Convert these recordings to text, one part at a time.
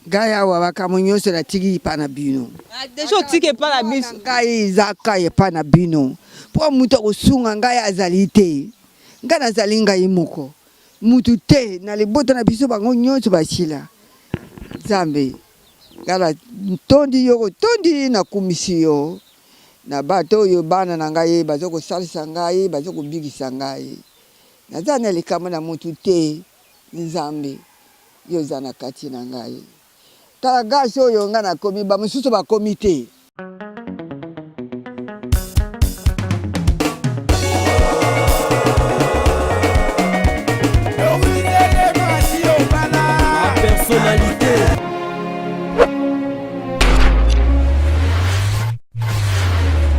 Ngai awa makambo nyonso natiki epa na bino. Ah, deja otiki epa na biso. Ngai eza ka epa na bino. Mpo moto akosunga ngai azali te. Ngai nazali ngai moko. Mutu te na libota na biso bango nyonso basila. Nzambe ngai na tondi yo kotondi nakumisi yo na bato oyo bana na ngai bazo kosalisa ngai bazo kobikisa ngai. Naza na likambo na mutu te Nzambe yo oza na kati na ngai. Tala gaz oyo ngai nakomi ba mosusu bakomi te. Personnalité.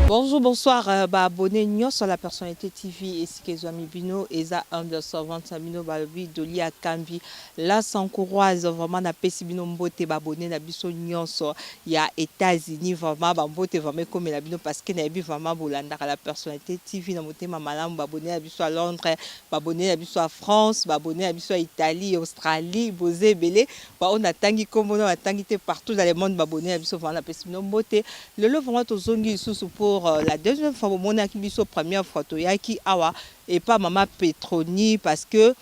Bonjour, bonsoir, euh, ba abonnés nyonso la personnalité TV esika ezwami bino eza humble servante na bino balobi Dolly Akambi la Sankouroise vraiment napesi bino mbote ba abonnés na biso nyonso ya Etats-Unis vraiment ba mbote vraiment ekomela bino parce que nayebi vraiment bolandaka la personnalité TV na motema malamu ba abonnés na biso ya Londres ba abonnés na biso ya France ba abonnés na biso ya Italie Australie boza ebele Ba oyo natangi kombo na natangi te partout dans le monde ba abonnes na biso vraiment napesi bino mbote. Lelo vraiment tozongi lisusu pour la deuxième fois bomonaki biso première fois toyaki awa epa mama Petronie parce que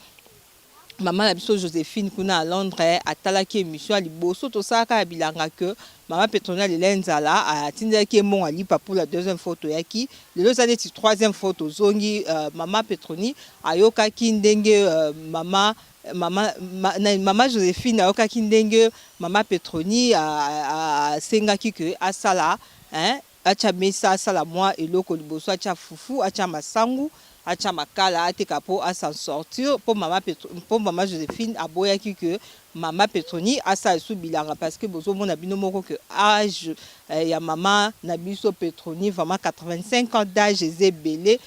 mama na biso Josephine kuna à Londres atalaki emission ya liboso tosalaka ya bilanga que mama Petronie alela nzala atindelaki ye mbongo ya lipa pour la deuxième fois toyaki lelo eza neti troisième fois tozongi mama Petronie ayokaki ndenge mama Mama, ma, na, mama Josephine ayokaki ndenge mama Petronie asengaki que asala hein, atya mesa asala mwa eloko liboso atya fufu atya masangu atya makala ateka mpo a s'en sortir mpo mama Petro, mpo mama Josephine aboyaki que mama Petronie asala lisusu bilanga parce que bozomona bino moko que age eh, ya mama na biso Petronie vraiment 85 ans d'âge eza ebele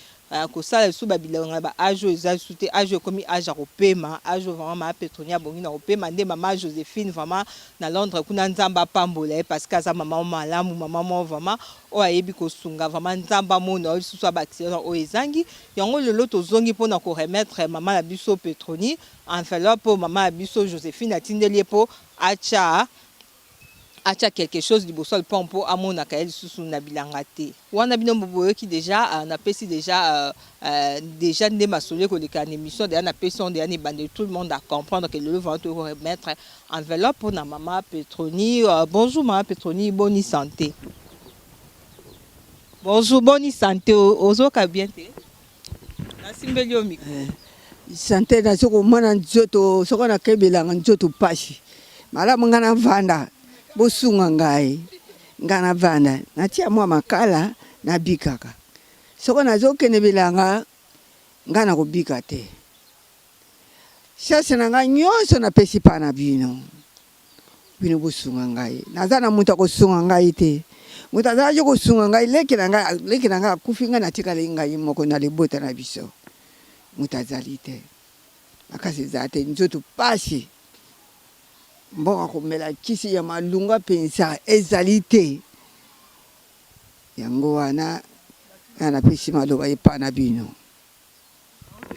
Kosala lisusu ba bilanga na ba age oyo eza lisusu te, age oyo ekomi age ya kopema, age oyo vraiment mama Petronia abongi na kopema, nde mama Josephine vraiment na Londres kuna Nzambe apambola ye parce que aza mama malamu, mama moko vraiment oyo ayebi kosunga vraiment Nzambe amona yo lisusu abakisa yo na oyo ezangi, yango lelo tozongi pona ko remettre mama na biso Petronie enveloppe oyo mama na biso Josephine atindeli ye po atia atia quelque chose liboso ya lupango po amonaka ye lisusu na bilanga te. Wana bino boyoki dejà napesi dejà dejà nde masolo ekoleka na emission dejà napesi yango dejà na ebandeli tout le monde a comprendre que lelo vraiment toyei ko remettre enveloppe pona mama Petronie. Bonjour mama Petronie boni sante? Bonjour boni sante ozoyoka bien te? Nasimbeli yo micro. Eh, sante nazo komona nzoto soko nakebelanga nzoto pasi malamu ngai navanda bosunga ngai ngai navanda natia mwa makala nabikaka soko nazokende bilanga ngai nakobika te chance na ngai nyonso napesi pa na bino Bino bosunga ngai naza na moto akosunga ngai te moto azalaki kosunga ngai leki na ngai leki na ngai akufi ngai natikali ngai moko na libota na biso moto azali te makasi eza te nzoto pasi mboka komela kisi ya malunga mpenza ezali te yango wana nga napesi maloba epa na bino.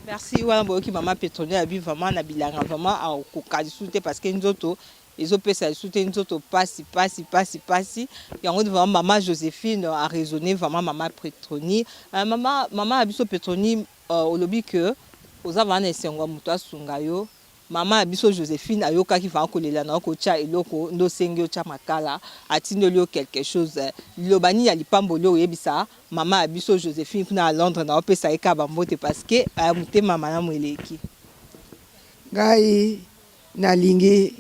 Merci wana boyoki maman Petronia abi vraiment na bilanga vraiment akoka lisusu te parce que nzoto ezopesa lisusu te nzoto pasi pasi pasi pasi yango vraiment maman Josephine a raisonner vraiment maman Petronie euh, maman maman ya biso Petronie euh, olobi que oza vraiment na esengo ya moto asunga yo Maman ya biso Josephine ayokaki vraiment kolela na yo kotia eloko nde osengi otia makala atindeli yo quelque chose liloba nini ya lipamboli oyebisa maman ya biso Josephine kuna na Londres na opesa ye kaka ba mbote parce que motema malamu eleki. Ngai nalingi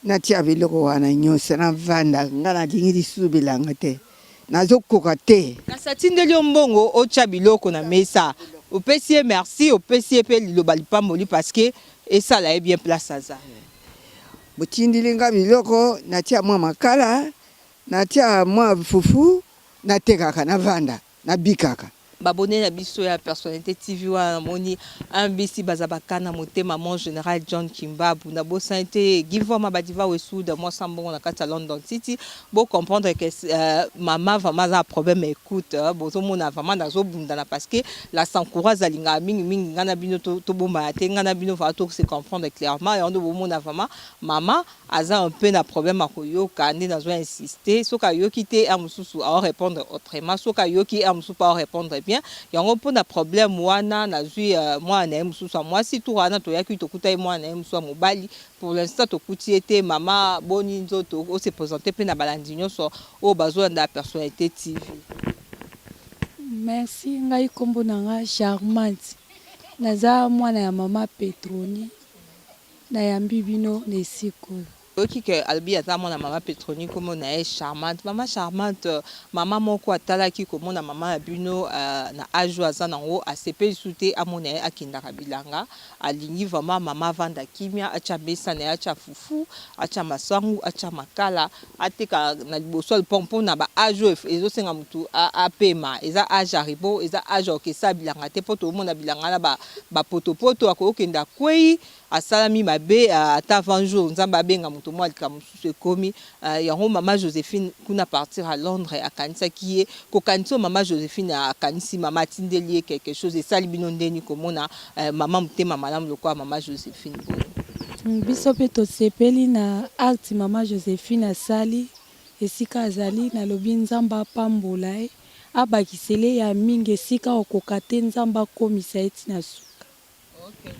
Natia biloko wana nyoso navanda nga nalingi lisusu bilanga te nazokoka te. Kasi atindeli yo mbongo otia biloko na mesa opesi ye merci opesi ye pe liloba lipamboli parce que esala ye bien place aza. Botindili nga biloko natia mwa makala natia mwa fufu natekaka navanda nabikaka. Ba abonné na biso ya Personnalité TV wana, namoni mbc baza bakana motema. Mon général John Kimbabu, nabosani te Givoma Badiva Wesuda, mwasa mbongo na kati ya London City. Bocomprendre que mama vraiment aza na problème. Écoute, bozomona vraiment nazobundana parce que la Sankura alingaka mingimingi ngai na bino tobombana te. Ngai na bino vraiment tose comprendre clairement. Yango nde bomona vraiment mama aza un peu na problème ya koyoka, nde nazo insister. Soki ayoki te, ya mosusu aorépondre autrement. Soki ayoki, ya mosusu mpe aorépondre bien. Yango mpona problème wana nazwi mwana na ye mosusu ya mwasi. Tour wana toyaki, tokuta ye mwana na ye mosusu ya mobali. Pour l'instant tokuti ye te. Mama, boni nzoto? Ose présente mpe na balandi nyonso oyo bazolanda ya Personnalité TV. Merci. Ngai nkombo na nga Charmante, naza mwana ya mama Petroni. Nayambi bino na esika oyo. Oyoki ke alobi aza mwana mama Petroni, kombo na ye Charmante. Mama Charmante, mama moko atalaki komona mama ya bino na age oyo aza nango, asepeli su te amona ye akendaka bilanga. Alingi vraiment mama avanda kimia, atya mesa na ye, atya fufu, atya masangu, atya makala, ateka na liboso ya lopango, mpona ba age oyo ezosenga motu apema. Eza age ya repos, eza age ya kokesa bilanga te, mpo tomona bilanga na bapotopoto, akokende akwei, asalami mabe. Ata avant jour Nzambe abenga moto mwa likambo mosusu ekomi yango. Mama Joséphine kuna partir à Londres akanisaki ye kokanisa oyo mama Joséphine akanisi, mama atindeli ye quelque chose. Esali bino ndeni komona mama motema malamu lokola mama Joséphine boye? Biso mpe tosepeli na acte mama Joséphine asali. Esika azali, nalobi Nzambe apambola ye, abakisele ya mingi. Esika okoka te, Nzambe akomisa ye ntina suka.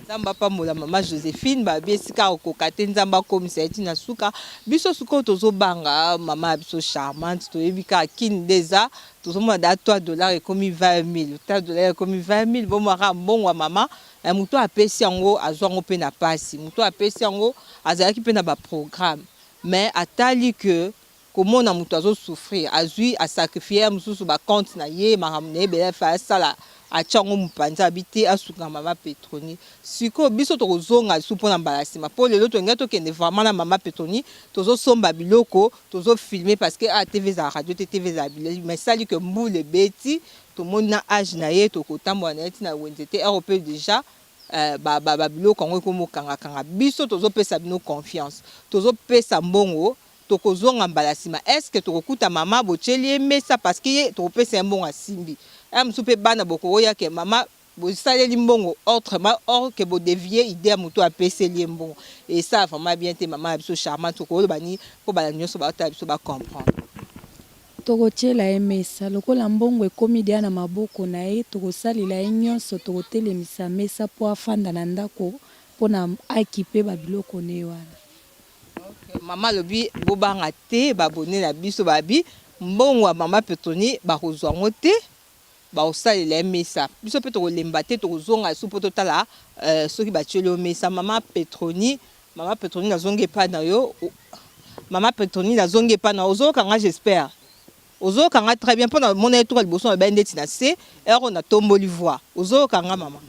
Nzambe apambola mama Joséphine. Babi esika akoka te, Nzambe akomisa ye ntina suka. Biso sikoyo tozobanga mama ya biso Charmante. Toyebi kaka kini nde eza, tozomona da 3 dollar ekomi 20 000, 3 dollar ekomi 20 000. Bomwaka mbongo ya mama, moto apesi yango, azwa yango mpe na pasi. Moto apesi yango azalaki mpe na baprogramme, mais atali ke komona moto azosouffrir, azwi, asacrifier ya mosusu bacompte na ye, makambo na ye ebele afa asala, atia yango mopanzi, abi te asuka mama Petroni. Sikoyo biso tokozonga lisusu mpona mbala nsima, mpo lelo tolingai tokende vraiment na mama Petroni. Tozosomba biloko, tozofilmer parce que a TV ezala radio te, TV ezala bileli. Mais esali ke mbula ebeti, tomoni na age na ye, tokotambola na ye ntina wenze te. Ere mpe déjà babiloko yango ekomi okangakanga. Biso tozopesa bino confiance, tozopesa mbongo. Tokozonga mbala nsima, est-ce tokokuta mama botieli ye mesa? Parce que ye tokopesa ye mbongo asimbi ya mosusu mpe bana bokoya ke mama bosaleli mbongo autrement, or ke bodévier idée ya moto apeseli ye mbongo. Esala vraiment bien te. Mama ya biso Charmante, tokoloba nini mpo bana nyonso baotala biso bacomprendre? Tokotiela ye mesa. Lokola mbongo ekómi deya na maboko na ye, tokosalela ye nyonso, tokotelemisa mesa mpo afanda na ndako mpona akipe babiloko ne ye wana. Mama alobi bobanga te, baabonné na biso. Babi mbongo ya mama Petroni bakozwa yango te, bakosalela ye mesa. Biso mpe tokolemba te, tokozonga lisusu mpo totala soki batieli yo mesa. Mama Petroni, mama Petroni, nazongi epai na yo. Mama Petroni, nazongi epai na yo. Ozokanga, j'espère ozokanga très bien, mpona mona ye tuka liboso na bai ndeti na se ero natomboli voix. Ozokanga, mama?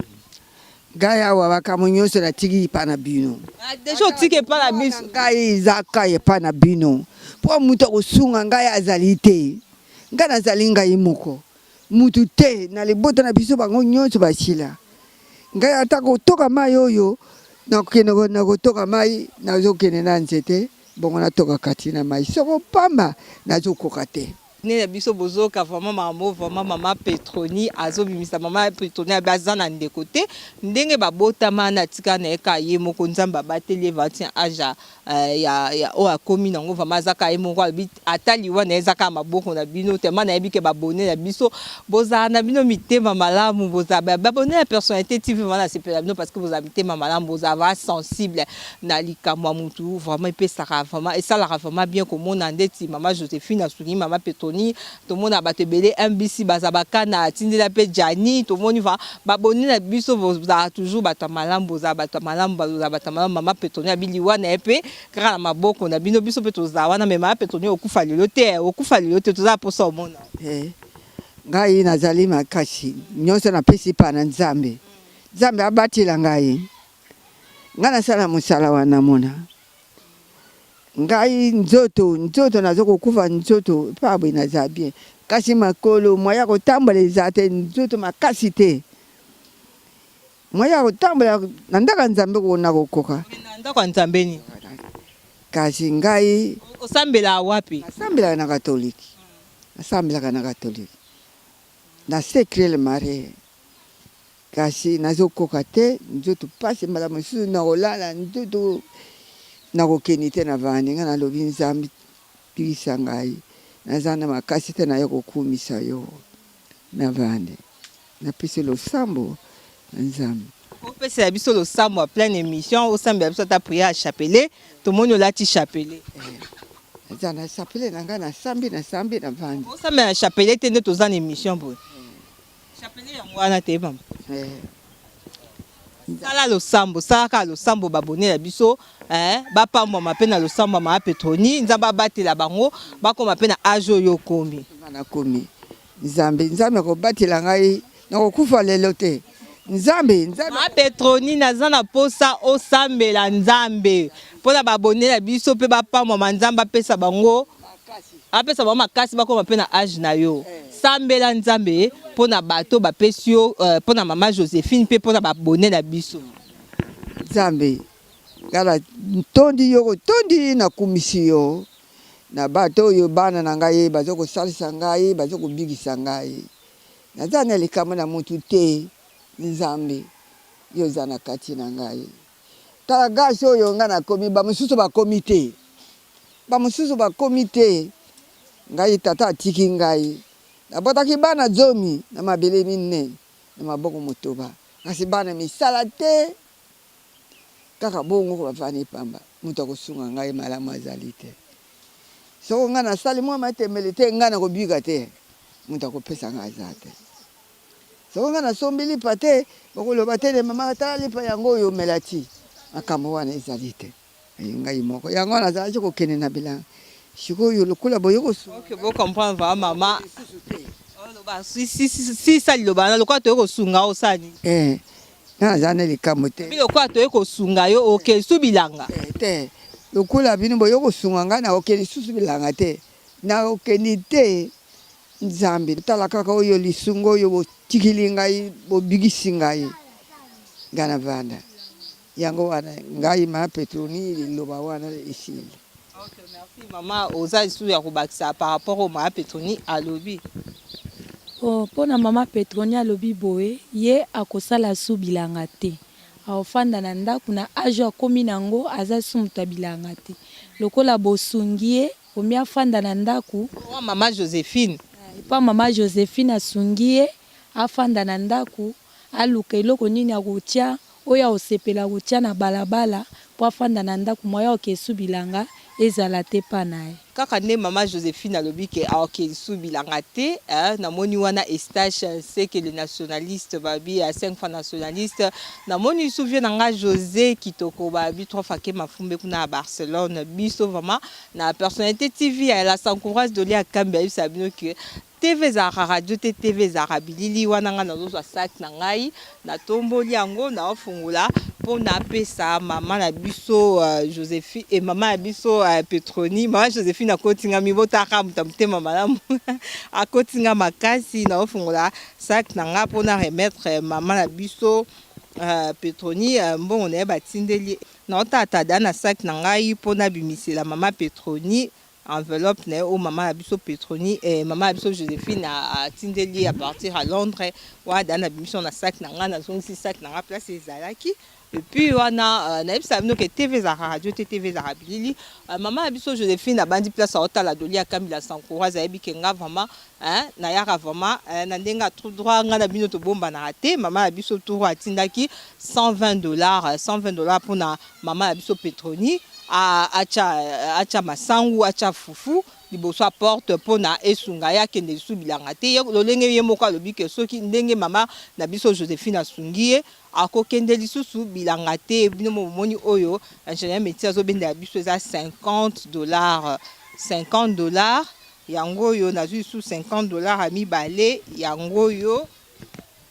Ngai awa makambo nyonso natiki epa na bino. Ah, déjà otiki epai na biso. Ngai eza ka epa na bino, mpo moto akosunga ngai azali te. Ngai nazali ngai moko, mutu te na libota na biso, bango nyonso basila. Ngai ata kotoka mai oyo nakokende na kotoka mai, nazokende na nzete bongo natoka kati na mai, soko pamba nazokoka te. Nde na biso bozoka vraiment makambo. Vraiment mama Petroni azobimisa. Mama Petroni abe aza na ndeko te, ndenge babotama na tika na ye kaka ye moko. Nzambe abateli ye 21 age ya oyo akomi nango, vraiment aza kaka ye moko. Alobi ata liwa na ye eza kaka maboko na bino. Tema nayebi ke baabonné na biso bozala na bino mitema malamu. Bozala baabonné ya Personnalité TV, vraiment nasepela bino parce que bozala mitema malamu, bozala vraiment sensible na likambo ya mutu. Vraiment epesaka, vraiment esalaka vraiment bien komona ndeti mama Joséphine asungi mama Petroni. Tomona bato ebele mbc baza bakana atindela mpe Jani. Tomoni va baabonné na biso bozala toujours bato ya malamu, bozala bato ya malamu, bozala bato ya malamu. Mama Petroni abiliwa na ye mpe kaka na maboko na bino. Biso mpe tozala wana. Me mama Petroni, okufa lelo te, okufa lelo te, tozala mposa omona. Ngai nazali makasi nyonso napesi mpa na Nzambe. Nzambe abatela ngai. Ngai nasala mosala wana, mona ngai nzoto naza kokufa nzoto mpa boye, naza bien. Kasi makolo moyen ya kotambola eza te, nzoto makasi te. Moyen ya kotambola na ndako ya Nzambe ko nakokoka. Na ndako ya Nzambe nini? Kasi ngai. Osambelaka wapi? Nasambelaka na katolike. Nasambelaka na katolike. Na Sacre Marie. Kasi nazokoka te, nzoto pasi, mbala mosusu nakolala nzoto nakokende te na vandi. Ngai nalobi Nzambe bikisa ngai, naza na makasi te naye kokumisa yo na vandi. Napesi losambo na Nzambe. Opesela biso losambo ya pleine emission, osambela biso ata prière ya chapelet, tomoni olati chapelet. Naza na chapelet na ngai, nasambi, nasambi, navandi. Osambela na chapelet te nde toza na emission boye. Chapelet yango wana te mama. Sala losambo, sala kaka losambo ba abonne na biso eh, bapambwama mpe na losambo ya mama Petroni, Nzambe abatela bango bakoma mpe na age oyo okomi. Nga nakomi Nzambe, Nzambe akobatela ngai, nakokufa lelo te. Nzambe, Nzambe. Mama Petroni, naza na posa osambela Nzambe mpo na ba abonne na biso mpe bapambwama, Nzambe apesa bango apesa bango makasi bakoma mpe na age na yo. Sambela Nzambe mpo na bato bapesi yo, mpo na mama Josephine mpe mpo na ba abonne na biso. Nzambe, ngai na tondi yo kotondi, nakumisi yo na bato oyo bana na ngai bazo kosalisa ngai, bazo kobikisa ngai. Naza na likambo na mutu te, Nzambe, yo oza na kati na ngai. Tala gage oyo ngai nakomi, ba mosusu bakomi te. Ba mosusu bakomi te. Ngai tata atiki ngai. Nabotaki bana zomi na mabele mine na maboko motoba, kasi bana misala te. Kaka bongo bavandi pamba, moto akosunga ngai malamu azali te. Soko ngai nasali mwa matembele te, ngai nakobika te, moto akopesa ngai aza te. Soko ngai nasombi lipa te, bokoloba te, mama tala lipa yango oyo omela ti. Makambo wana ezali te. Ngai moko yango wana nazalaki kokende na bilanga. Sikoyo lokola boye kosunga. Ok, bo comprendre vraiment mama. Oloba si si si sali liloba wana lokola toye kosunga osala nini? Eh, nga naza na likambo te. Bi lokola toye kosunga yo oke lisusu bilanga. Eh, te lokola bino boye kosunga ngai nakoke lisusu bilanga te. Nakokende te. Nzambe tala kaka oyo lisunga oyo botikili ngai bobikisi ngai ngai navanda. Yango wana ngai ma Petroni liloba wana esili. Ok merci maman oza lisusu ya kobakisa par rapport oyo mama Petroni alobi? Oh pona mama Petroni alobi boye ye akosala su bilanga te akofanda na ndaku na age oyo akomi na ngo aza su mutu ya bilanga te lokola bosungi ye omi afanda na ndaku. Epa mama Josephine. Epa mama Josephine asungi ye afanda na ndaku Aluka eloko nini akotia oyo akosepela kotia na balabala po afanda na ndaku moyen aoke su bilanga ezala te epa naye. Kaka nde mama Josephine alobi ke aoke lisusu bilanga te eh, namoni wana Eustache Nseke le nationaliste balobi ya 5 fois nationaliste, namoni lisusu vieux na nga Jose Kitoko balobi 3 fois ke mafumbe kuna ya Barcelone, biso vraiment na personnalite TV ya la Sankuroise Dolly Akambi ayebisa bino ke TV ezalaka radio te TV ezalaka bilili wana ngai nazozwa sac na ngai natomboli yango naofungola mpo napesa mama na biso Josephine eh, mama na biso Petroni mama Josephine akoti nga mibotaka moto ya motema malamu akoti nga makasi naofungola sac na ngai mpo na remettre mama na biso Petroni mbongo na ye batindeli naotata na sac na ngai mpo nabimisela mama Petroni Enveloppe na ye oyo mama na biso Petronie eh, mama na biso Josephine atindeli ye à partir ya Londres wana da nabimisi yango na sac na ngai, nazongisi sac na ngai place ezalaki et puis wana euh, nayebisaka bino ke TV ezalaka radio te, TV ezalaka bilili. Euh, mama na biso Josephine abandi place aotala Dolly Akambila sans courage, ayebi ke nga vraiment hein, nayaka vraiment hein, na ndenge ya tout droit nga na bino tobombanaka te. Mama na biso tour atindaki 120 $, 120 $ mpona mama na biso Petronie Atia atia masangu atia fufu liboso ya porte pona esunga ye akende lisusu bilanga te ye lolenge ye moko alobi ke soki ndenge mama na biso Josephine asungi ye akokende lisusu bilanga te bino bomoni oyo ingenieur Meti azobendela biso eza 50 dollars 50 dollars yango oyo nazwi lisusu 50 dollars ya mibale yango oyo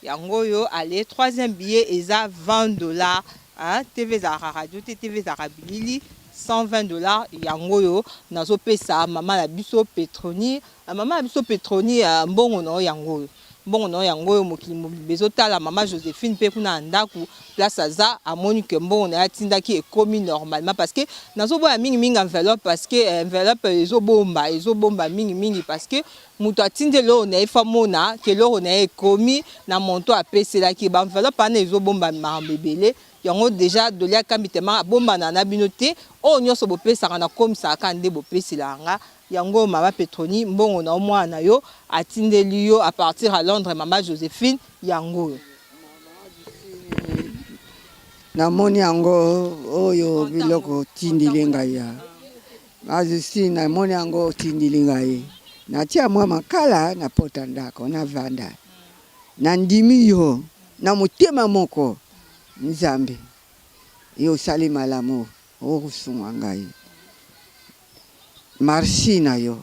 Yango oyo alle troisième billet eza 20 dollars hein TV ezalaka radio te TV ezalaka bilili. 120 dollars yango oyo nazopesa mama na biso Petroni. Mama na biso Petroni, mbongo na yo yango oyo, mbongo na yo yango oyo. Mokili mobimba ezotala mama Josephine mpe kuna na ndako place aza, amoni ke mbongo na ye atindaki ekomi normalement, parce que nazoboya mingimingi enveloppe, parce que enveloppe ezobomba, ezobomba mingimingi, parce que moto atindi eloko na ye, fa mona ke eloko na ye ekomi na monto apeselaki. Baenveloppe wana ezobomba makambo ebele. Yango deja Doli Akambi tema abombana na bino te. Oyo nyonso bopesaka, nakomisaka kaka nde bopeselaka nga yango. Mama Petroni, mbongo na yo, mwana na yo atindeli yo à partir ya Londres, mama Josephine, yango oyo. Namoni yango oyo, biloko otindeli ngai ya Majustine, namoni yango otindeli ngai. Natia mwa makala na pota ndako, navanda. Nandimi yo na motema moko. Nzambe, yo osali malamu, okosunga ngai. Merci na yo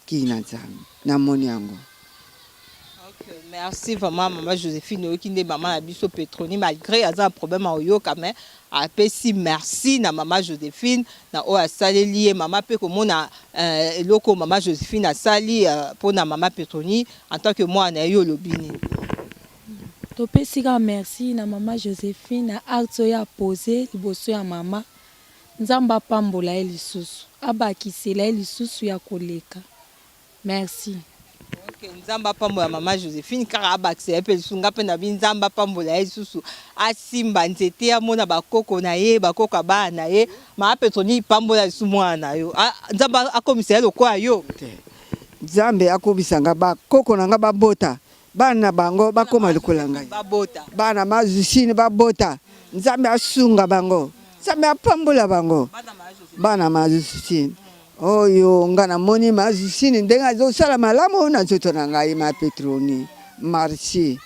kina Nzambe, namoni yango. Ok, merci vraiment mama Josephine. Oyoki nde mama na biso Petroni, malgré aza na problème ya koyoka, mais apesi merci na mama Josephine na oyo asaleli ye. Mama mpe komona eloko mama Josephine asali mpona mama Petroni en tant que mwana na ye, yo olobi nini? Topesi kaka merci na mama Josephine na acte oyo apose liboso ya mama. Nzambe apambola ye lisusu, abakisela ye lisusu ya koleka. Merci. Ok, Nzambe apambola mama Josephine kaka, abakisela ye mpe lisusu. Nga mpe na bi Nzambe apambola ye lisusu, asimba nzete, amona bakoko na ye, bakoko ya bana na ye. Mama Petroni, pambola lisusu mwana na yo. Nzambe akomisa ye lokola yo. Te, Nzambe akomisa nga bakoko na nga, babota bana na bango, bakóma lokola ngai. Babota. Bana Mazusine babota, Nzambe asunga bango, Nzambe apambola bango. Bana Mazusine oyo nga namoni Mazusine ndenge azosala malamu na nzoto na ngai. Ma Petroni, merci.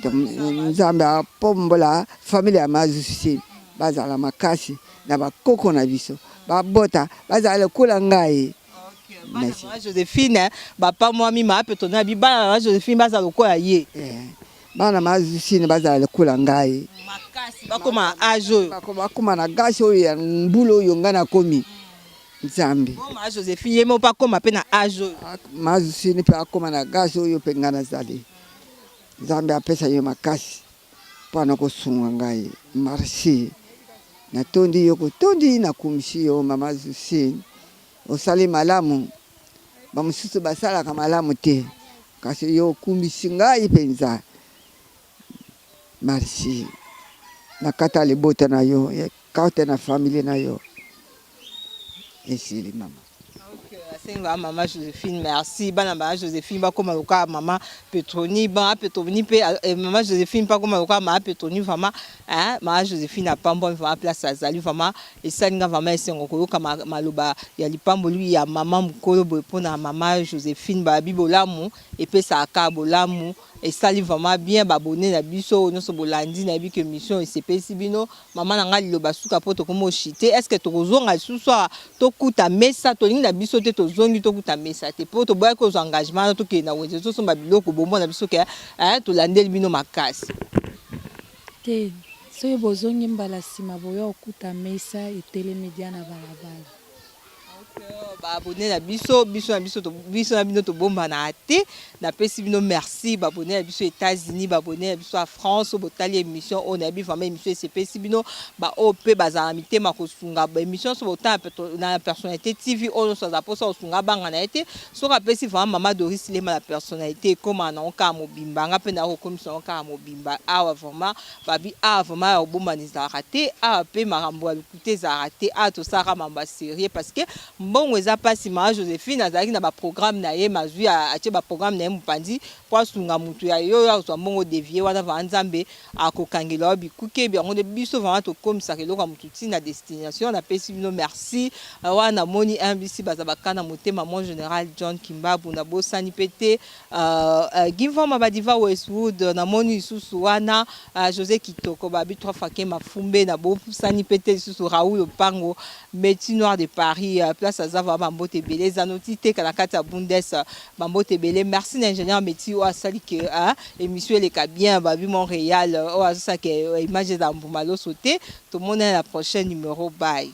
Nzambe apambola famille ya Mazusine, bazala makasi na bakoko na biso, babota, bazala lokola ngai. Bana mama Josephine bapamwami. Mama Petroni abi bana mama Josephine baza lokola ye. Bana Mazusine bazala lokola ngai. Makasi, bakoma age oyo. Bakoma na gasi oyo ya mbula oyo ngai nakomi, Nzambe. Bo mama Josephine ye moko mpe akoma mpe na age oyo. Mazusine mpe akoma na gasi oyo mpe ngai nazali. Nzambe apesa yo makasi mpona kosunga ngai. Merci, natondi yo kotondi, nakumisi yo mama Zusine. Osali malamu, bamosusu basalaka malamu te, kasi yo okumbisi ngai mpenza. Merci na kata libota na yo, kata na famille na yo. Esili mama. Asenga mama Josephine merci. Bana mama Josephine bakóma lokola mama Petroni, mama Petroni mpe, mama Josephine mpe akóma lokola mama Petroni. Vraiment, mama Josephine apambwami vraiment place azali. Vraiment esalinga vraiment esengo koyoka maloba ya lipamboli ya mama mokolo boye mpona mama Josephine. Babi bolamu epesaka bolamu. Esali vraiment bien. Babone na biso oyo nyonso bolandi, nayebi ke mission esepelisi bino. Mama na ngai, liloba suka mpo tokomi oshite. Est ce que tokozonga lisusu awa tokuta mesa? Tolingi na biso te tozongi tokuta mesa te, mpo toboyaki kozwa engagement wana. Tokende na wenze tosomba biloko bomona biso ke tolandeli bino makasi. Te, soki bozongi mbala nsima, boya kokuta mesa etelemi dia na balabala. Baabone na biso, biso na biso, biso na bino tobombana te. Napesi bino merci, baabone na biso États-Unis, baabone na biso ya France oyo botali émission oyo. Nayebi vraiment émission esepesi bino. Baoyo mpe bazala na mitema kosunga, baémission nyonso botala na Personnalité TV, oyo nyonso aza mposa kosunga, abanga na ye te. Soki apesi vraiment mama Doris Lema na Personnalité, ekomaka nango kaka mobimba. Nga mpe naya kokomisa yango kaka mobimba awa. Vraiment babi awa vraiment ya kobombana ezalaka te awa, mpe makambo ya lokuta ezalaka te awa. Tosalaka makambo ya sérieux parce que mbongo eza mpasi. Mama Josephine azalaki na baprogramme na ye, mazwi atie baprogramme na ye mopanzi mpo asunga motu ya yo. Oyo azwa mbongo dévié wana, vraiment Nzambe akokangela yo bikuke yango. Nde biso vraiment tokomisaka eloko ya motu ntina destination. Napesi bino merci. Wana namoni mbc baza bakana motema, mon général John Kimbabu, nabosani mpe te Gimvama Badiva Westwood, namoni lisusu wana José Kitoko, babi trois fois ke mafumbe, nabosani mpe te lisusu Raoul Opango, Métis Noir de Paris, place aza vraiment bambote ebele. Eza noti teka na kati ya Bundes, bambote ebele. Merci na ingénieur Métis oyo asali ke émission eleka bien. Babi Montréal oyo azosala ke image eza mbuma loso te. Tomonani na prochain numéro, bye.